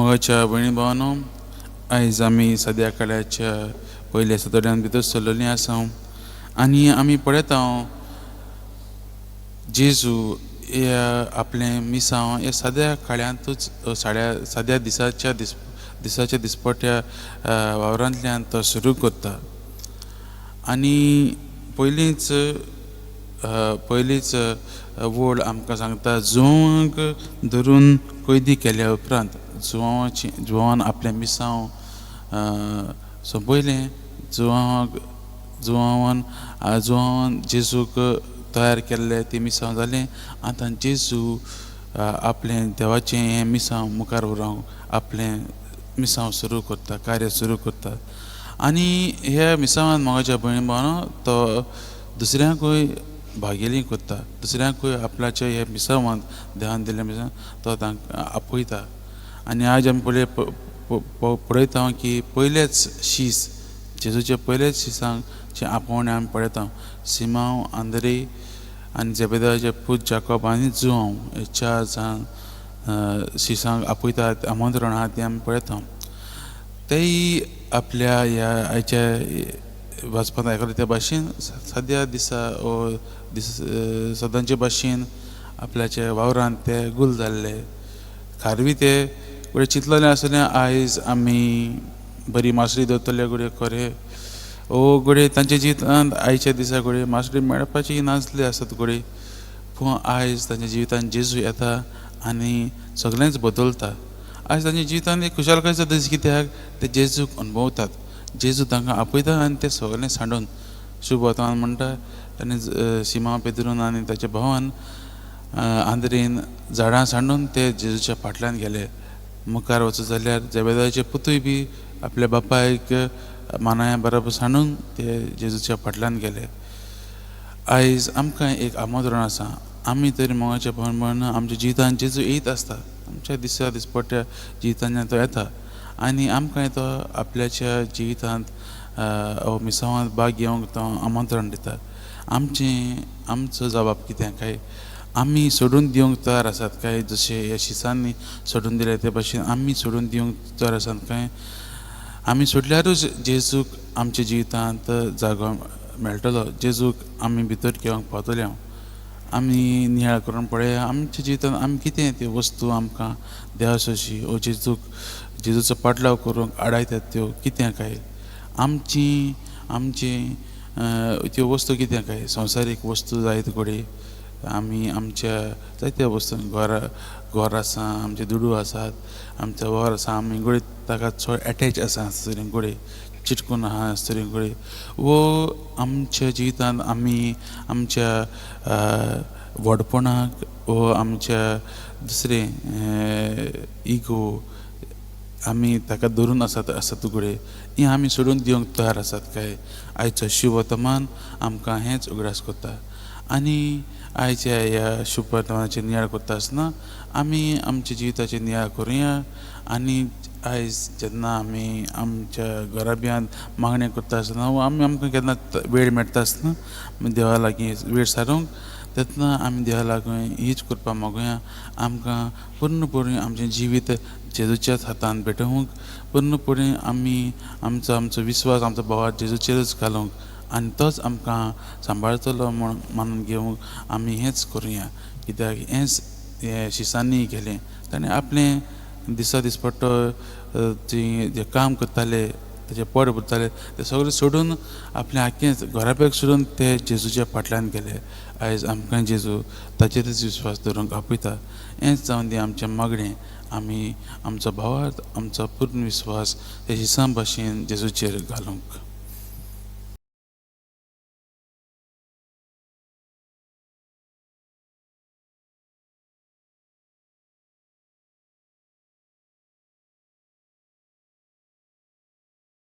मोगाच्या भयणी भावानो, आयज आमी सद्या काळाच्या पयल्या सतोड्यान भितर सरलेलीं आसा आनी आमी पळयता जेजू ह्या आपलें मिसांव ह्या साद्या काळ्यांतूच साड्या साद्या दिसाच्या दिस दिसाच्या दिसपट्या वावरांतल्यान तो सुरू करता. आनी पयलींच पयलींच वळ आमकां सांगता, जुवांक धरून कैदी केल्या उपरांत जुवांची जुवान आपलें मिसांव सोंपयलें. जुवांक जुवान जुवान जेजूक तयार केल्लें ती मिसांव जालें. आतां जेजू आपलें देवाचें हें मिसांव मुखार व्हरूंक आपलें मिसांव सुरू करता, कार्य सुरू करता. आनी ह्या मिसांवान मोगाच्या भयण भावानो तो दुसऱ्यांकूय भागेली करता, दुसऱ्यांकूय आपल्याच्या ह्या मिसांवांत देवान दिल्ल्या मिसांव तो तांकां आपयता. आनी आज आमी पळय पळयता की पयलेच शीस जेजूचे पयलेच शिसांक आपोवणें आमी पळयता. सिमांव, आंद्रे आनी जेबेदाचे पूत जाकोब आनी जुवांव हे चार जाण शिसांक आपयतात, आमंत्रण आहा तें आमी पळयता. तेय आपल्या ह्या आयच्या वाचपांत आयकलें त्या भाशेन सद्या दिसा ओ दीस सदांचे भाशेन आपल्याच्या वावरांत ते गुल जाल्ले. खारवी ते घडये चिंतलेलें आसतलें, आयज आमी बरी मासळी दवरतले घडये खरें, ओ घडये तांच्या जिवितांत आयच्या दिसा घडये मासळी मेळपाची नासली आसत घडये, पूण आयज तांच्या जिवितांत जेजू येता आनी सगळेंच बदलता. आयज तांच्या जिवितांत एक खुशालकायेचो दीस, कित्याक ते जेजूक अणभवतात. जेजू तांकां आपयता आनी ते सगळें सांडून शुभ वर्तमान म्हणटा. आनी सिमा पेद्रून आनी ताच्या भावान आंद्रेन झाडां सांडून ते जेजूच्या फाटल्यान गेले. मुखार वचत जाल्यार जेबेदाचे पुतूय बी आपल्या बापायक मानाया बरोबर सांडून ते जेजूच्या फाटल्यान गेले. आयज आमकां एक आमंत्रण आसा, आमी तरी मोगाच्या भयण भावांनो आमच्या जिवितांत जेजू येयत आसता, आमच्या दिसा दिसपट्ट्या जिवितांत तो येता आनी आमकां तो आपल्याच्या जिवितांत मिसांवांत भाग घेवंक तो आमंत्रण दिता. आमचें आमचो जबाब कितें काय आमी सोडून दिवंक तयार आसात काय, जशें ह्या शिसांनी सोडून दिले ते भाशेन आमी सोडून दिवंक तयार आसात काय? आमी सोडल्यारूच जेजूक आमच्या जिवितांत जागो मेळटलो, जेजूक आमी भितर घेवंक पावतले. आमी नियाळ करून पळया आमच्या जिवितांत आमी कितें त्यो वस्तू आमकां देवासोशी ओ जेजूक जेजूचो पाटलाव करूंक आडायतात त्यो कितें काय? आमची आमची त्यो वस्तू कितें काय? संवसारीक वस्तू जायत घडये, आमी आमच्या जायत्या वस्तू घरा घर आसा, आमचे दुडू आसात, आमचो वावर आसा, आमी घडये ताका चड एटॅच आसा आसतली, घडये चिटकून आहा आसतली घडये, वो आमच्या जिवितांत आमी आमच्या व्हडपणाक वो आमच्या दुसरें इगो आमी ताका धरून आसात आसत घडये, हें आमी सोडून दिवंक तयार आसात काय? आयचो शुभ वर्तमान आमकां हेंच उगडास करता. आनी आयच्या ह्या शुभ वर्तमानाचेर नियाळ करता आसतना आमी आमच्या जिविताचेर नियाळ करुया. आनी आयज जेन्ना आमी आमच्या घराब्यांत मागणें करता आसतना वा आमी आमकां केन्ना वेळ मेळटा आसतना देवा लागीं वेळ सारूंक, तेन्ना आमी देवा लागीं हीच करपा मागुया, आमकां पूर्णपणी आमचें जिवीत जेजूच्याच हातान भेटोवंक, पूर्णपणी आमी आमचो आमचो विस्वास आमचो भावार्थ जेजूचेरूच घालूंक आनी तोच आमकां सांबाळतलो म्हूण मानून घेवंक आमी हेंच करुया. कित्याक हेंच हे शिसांनी केलें, ताणें आपलें दिसा दिसपट्टो जी जें काम करताले तेजें पोट भरताले तें सगळें सोडून आपलें आख्खें घराब्याक सोडून ते जेजूच्या फाटल्यान गेले. आयज आमकां जेजू ताचेरच विस्वास दवरूंक आपयता. हेंच जावन दी आमचें मागणें, आमी आमचो भावार्थ आमचो पूर्ण विस्वास ते शिसां भाशेन जेजूचेर घालूंक.